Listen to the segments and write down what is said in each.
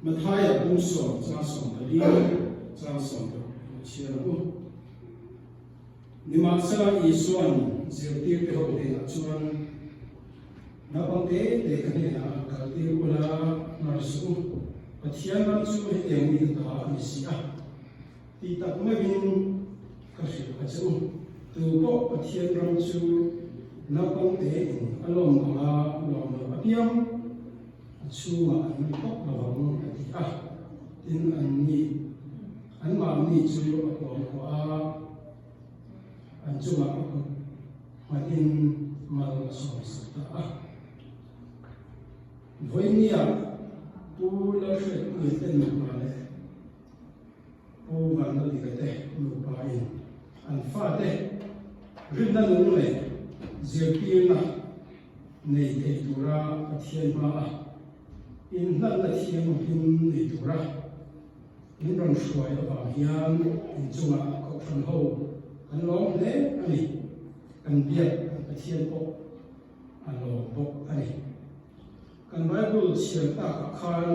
Mathaia bung sawm chang 14 chang 16 i chhiar ang u. Nimahsela Isua'n zirtirte ho hnenah chuan, Naupang te te ka hnenah kal tir ula hnar suh u, Pathian ram chu hetiang mi ta a ni si a. Tih tak meuhin ka hrilh a che u, tu pawh Pathian ram chu naupang tein a lawm anga lawm lo apiang a chhungah an ri tawp lo ang a ti a. Tin, anni anmahni chu a pawm khawh a, an chungah a kut nghatin mal a sawmsak ta a. Vawinia Pu Lalhriatpuia te nupa leh Pu Vanlalika te nupa in an fate rinna nung leh zirtirna nei thei tura Pathian hmaa inhlanna thianghlim nei tura min rawn hruai avang hian inchungah Kohhran ho kan lawm hle a ni. Kan biak kan Pathian pawh a lawm bawk a ni. Kan Bible chhiar takah khan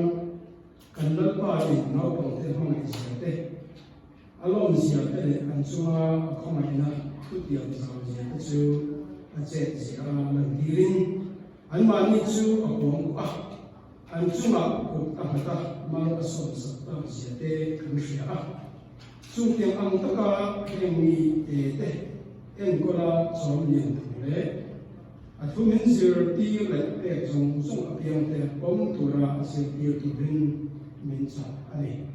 Kan Lalpa in naupangte hmangaih zia te, a lawm zia te leh an chunga a khawngaihna thutiam zau zia te chu a chet zia a lantirin anmahni chu a huam kuah a, an chungah kut a nghat a, mal a sawmsak tak zia te kan hria a. Chutiang ang taka heng mi te te enkawla chawm lian tur leh A thu min zirtir leh pek zawng zawng apiangte pawm tura zirtir turin min chak a ni.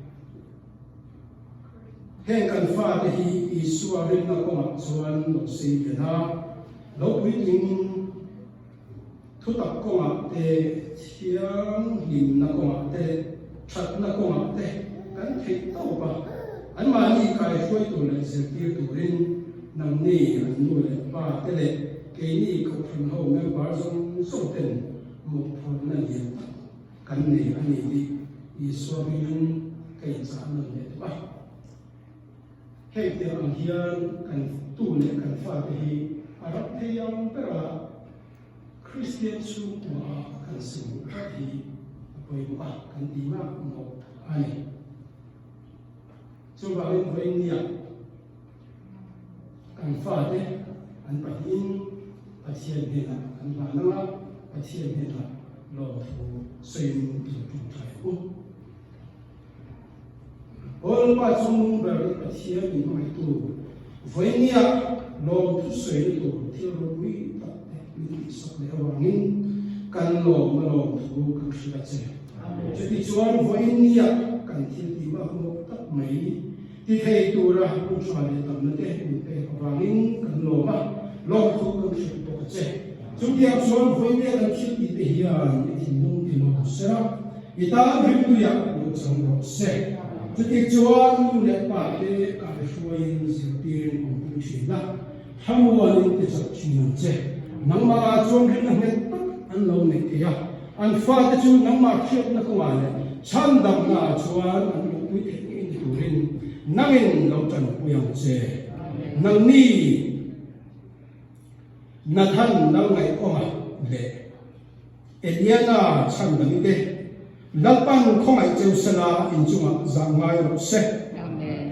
Heng kan fate hi Isua rinna kawngah chuan lo sei lian a, lo puitling thutak kawngah te, thianghlimna kawngah te, thatna kawngah te kan theih tawp a. Anmahni kaihruai tur leh zirtir turin nangni an nu leh pa te leh Keini Kohhran ho member zawng zawng ten mawhphurhna lian tak kan nei a ni tih Isua hmingin ka inchah nawn leh duh a. Hei tiang ang hian kan tu leh kan fate hi a ram thei ang bera Kristian chhungkua a kan sim rat hi a pawimawh a, kan ti mak mawh a ni. Chuvangin vawiin Kan fate an pahnihin Pathian hnenah kan hlan ang a, Pathian hnenah lawmthu sawiin in ṭawngṭai ang u. Lalpa chung ber i Pathian min hmangaihtu, vawinia lawmthu sawina tur thil ropui tak te min tihsak leh avangin kan lawmna lawmthu kan hrilh a che. Chutichuan vawinia kan thil tih mahmawh tak mai Ti thei tura hun tha leh damna te min pek avangin kan lawm a, lawmthu kan hrilh bawk a che. Chutiang chuan vawinia kan thil tih te hian i thinlung ti lawm se a, i tan rimtuiah lo chang rawh se. Chuti chuan nu leh pa te kaihruaiin zirtirin awmpui thin a, thlamuanin ti chak thin ang che. Nangmah chuan rinna nghet tak an lo neih thei a, an fate chu nangmah hriatna kawngah leh chhandamna ah chuan an luhpui theih ngei ni turin nangin lo tanpui ang che. Nangni Nathan Lalngaihawma leh Eliana chhandami te Lalpan khawngaih cheu sela inchungah zah ngai rawh se.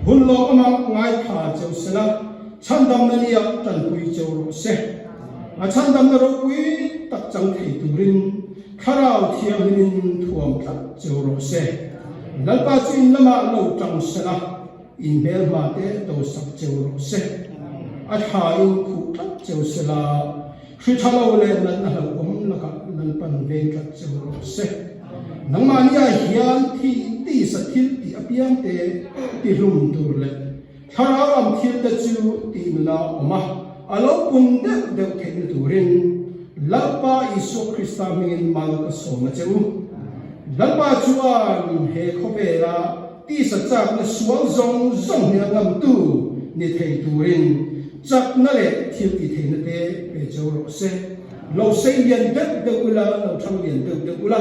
Hun lawmawmah ngaithla cheu sela chhandamna nia tanpui cheu rawh se. A chhandamna ropui tak chang thei turin Thlarau Thianghlimin thuam tlat cheu rawh se. Lalpa chu in lamah lo tang sela in hmelhma te tosak cheu rawh se. A thla in khuh tlat cheu sela Hri tha lo leh natna hlauhawm lakah Lalpan veng tlat che rawh se. Nangmahniah hian thi tisa thil tih apiang te tihlum tur leh thlarau lam thil te chu tih la awm a, a lo pun deuh deuh theihna turin Lalpa Isua Krista hmingin mal ka sawm a che u. Lalpa chuan he khawvela tisa chakna sual zawng zawng hnial ngamtu ni thei turin chakna leh thil ti theihna te pe cheu rawh se. Lo sei lian deuh deuh ula, lo thang lian deuh deuh ula,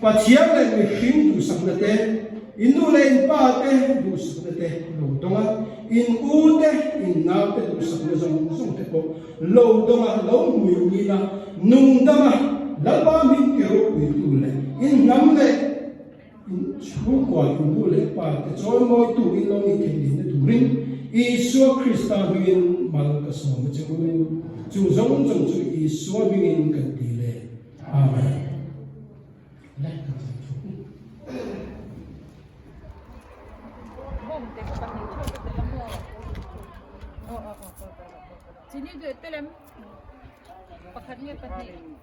Pathian leh mihring duhsakna te, in nu leh in pa te duhsakna te lo dawng a, in u te, in nau te duhsakna zawng zawng te pawh Lo dawng a, lo hmui ngil a, nung dam a, Lalpa hming ti ropuitu leh in hnam leh in chhungkua in nu leh pa te chawimawitu in lo nih theih lehna turin Isua Krista hmingin mal ka sawm a che u. Chu zawng zawng chu Isua hmingin kan ti leh. Amen. Le kan zai thu. Chini duh telem pakhat nge pahnih.